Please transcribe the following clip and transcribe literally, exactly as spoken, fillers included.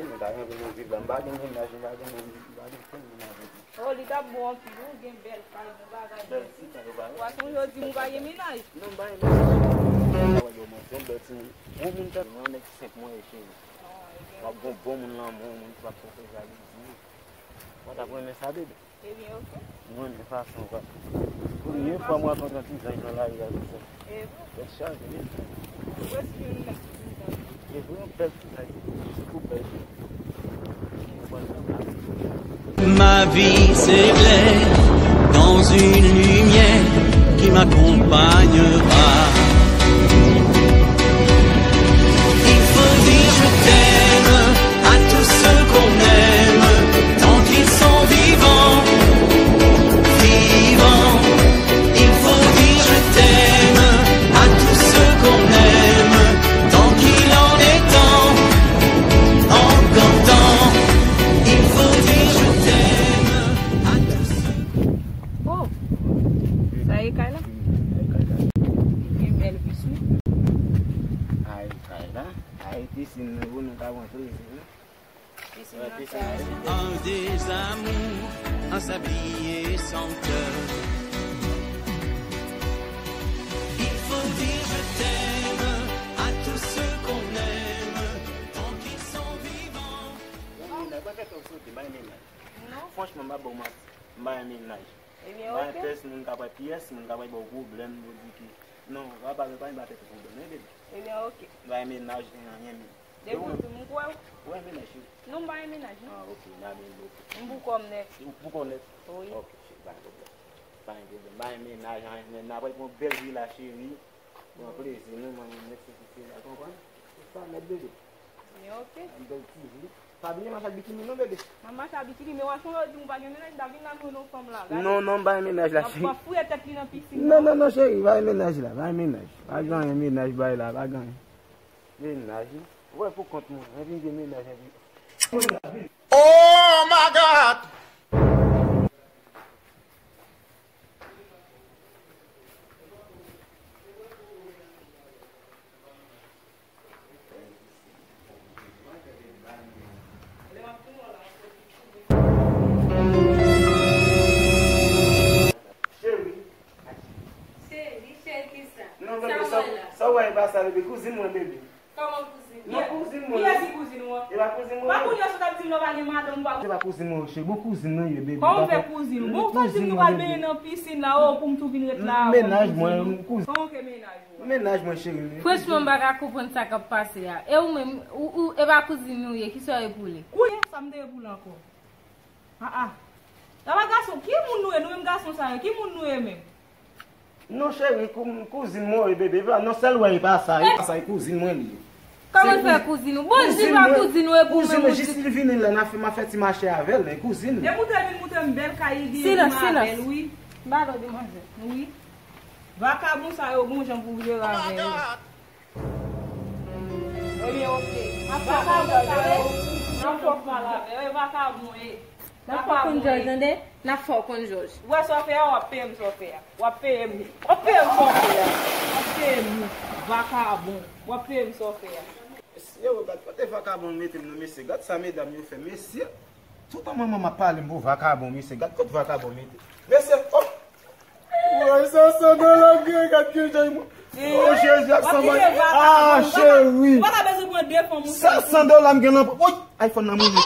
Mwen ta renmen nou viv la. M pa gen mennaj, m pa gen moun, m pa gen kenn moun avèk mwen. Oh, li t ap bon anpil, ou gen bèl kay, bon bagay. Bèl ti kay, ou pa wè? Wa sonje w di m ou pa gen mennaj. Non, m pa gen mennaj. Ou pa wè yo, mwen se yon bèl timoun. Yon moun tan, yon nèg senp mwen ye, cheri. W ap gon bon moun lanmou, yon moun ki p ap fè sa li di. Mwen t ap renmen sa, bebe. Ebyen, oke. Mwen, de fason, kwa. Premye fwa mwen rankontre yon ti zanj nan lari a, konsa. E vre? Tèt chaje, wi. Ou prèske vin met ti zanj. E vre, yon bèl ti zanj. Sitou bèl. Ma vie s'éclaire dans une lumière qui m'accompagnera. Il faut dire je t'aime à tous ceux qu'on aime, tant qu'ils sont vivants, vivants. Il faut dire je t'aime à tous ceux qu'on aime, tant qu'il en est temps, encore temps. Il faut dire je t'aime à tous ceux qu'on... Oh! Sa e kay la? Li gen bèl vis, wi. Ay, kay la. Ay, pisin nou, nou ka rantre isit, wi. Pisin nan kay. Un désamour, un sablier sans cœur. Il faut dire je t'aime à tous ceux qu'on aime, tant qu'ils sont vivants. Mwen fè tòk sote, bay mennaj. Non. Franchman, m pa ba w manti. M pa gen mennaj. Ebyen, oke. M pa gen pyès moun k ap bay pyès, moun k ap bay ba w pwoblèm, pou di ki, non, pa ba, pa gen ba tèt ou pwoblèm, non, bebe. Ebyen, oke. M pa gen mennaj, gen anyen menm. Depi w di m, m kwè w. Ou gen mennaj, cheri? Non, m pa gen mennaj, non. Ah, oke, n a byen, oke. M pou kò m nèt. Ou pou kò w nèt? Wi. Oke, cheri, pa gen pwoblèm. Pa gen pwoblèm. M pa gen mennaj, anyen, men n ap pran yon bèl vi la, cheri. Pran plezi nou, manman, mèt se kite la, konprann? Se sa, mèt bebe. Men oke. Yon bèl ti vi. Pa bliye mache ak bikini non, bebe. M ap mache ak bikini, men w a sonje w di m ou pa gen mennaj, m ta vin la m jwenn yon fanm la. Gade. Non, non, m pa gen mennaj la, cheri. M ap fouye tèt li nan pisin nan. Non, non, non, cheri, pa gen mennaj la, pa gen mennaj. Pa gen mennaj bay la, pa gen. Mennaj, wi. Ou wè pou kont mwen, mwen vin gen mennaj, mwen vin. Oh my God! Cheri. Cheri, cheri, kisa? Non, bebe, sa, sa w wè e pa sa, bebe. Kouzin mwen, bebe. Kòman kouzin? Non, kouzin mwen. Kiyès ki kouzin ou an? E pa kouzin mwen. Pa kounye a sot ap di m lè w pa gen madanm ou pa... Se pa kouzin mwen, cheri. Bon, kouzin nou ye, bebe. Kòman w fè kouzin ou? Bon, ou pa di m nou pral benyen nan pisin la, o, pou m tou vin ret la. Mennaj mwen, kouzin. Kòman w fè mennaj ou an? Mennaj mwen, cheri. Franchman, m pa ka konprann sa k ap pase a. E ou menm, ou, ou, e pa kouzin ou ye, kisa w ye pou li? Kounye a sa m te ye pou li ankò? Ah, ah. Laba gason, ki moun nou ye? Nou menm gason sa yo, ki moun nou ye menm? Non, cheri, kou-, kouzin mwen, wi, bebe. Non, sèl wè, e pa sa, e pa sa, e kouzin mwen li ye. Kòman l fè kouzin ou? Bon, di pa kouzin ou, e pou menm ou di. Jis li vini la, n a fè, m a fè ti mache avè l, e kouzin li. E moutre vin moutre m bèl kay li genyen pou m avè l, wi. Silans, silans. Ba l demanzè. Wi. Vakabon sa yo, gon jan pou jere avè yo. Ebyen, oke. Vakabon sa yo, n ap fè w pale avè yo, e vakabon ye. N ap fè w konn jòj, tande? N ap fè w konn jòj. Ou wè sa w fè a, w ap peye m sa w fè a. W ap peye m. W ap peye m sa w fè a. W ap peye m, wi. Vakabon. W ap peye m sa w fè a. Mesye, o, gad kote vakabon mete m nan, mesye. Gad sa medam yo fè, mesye. Toutan manman m ap pale m pou vakabon, mesye. Gad kot vakabon mete. Mesye, oh! Woy, sa san dola m gen, gad ki jan mwen. Oh, Jezi, ak san dola. Ah, cheri. Ou pa ta bezwen pran de fanm ou. Sa san dola m gen nan. Woy, iPhone nan mouri.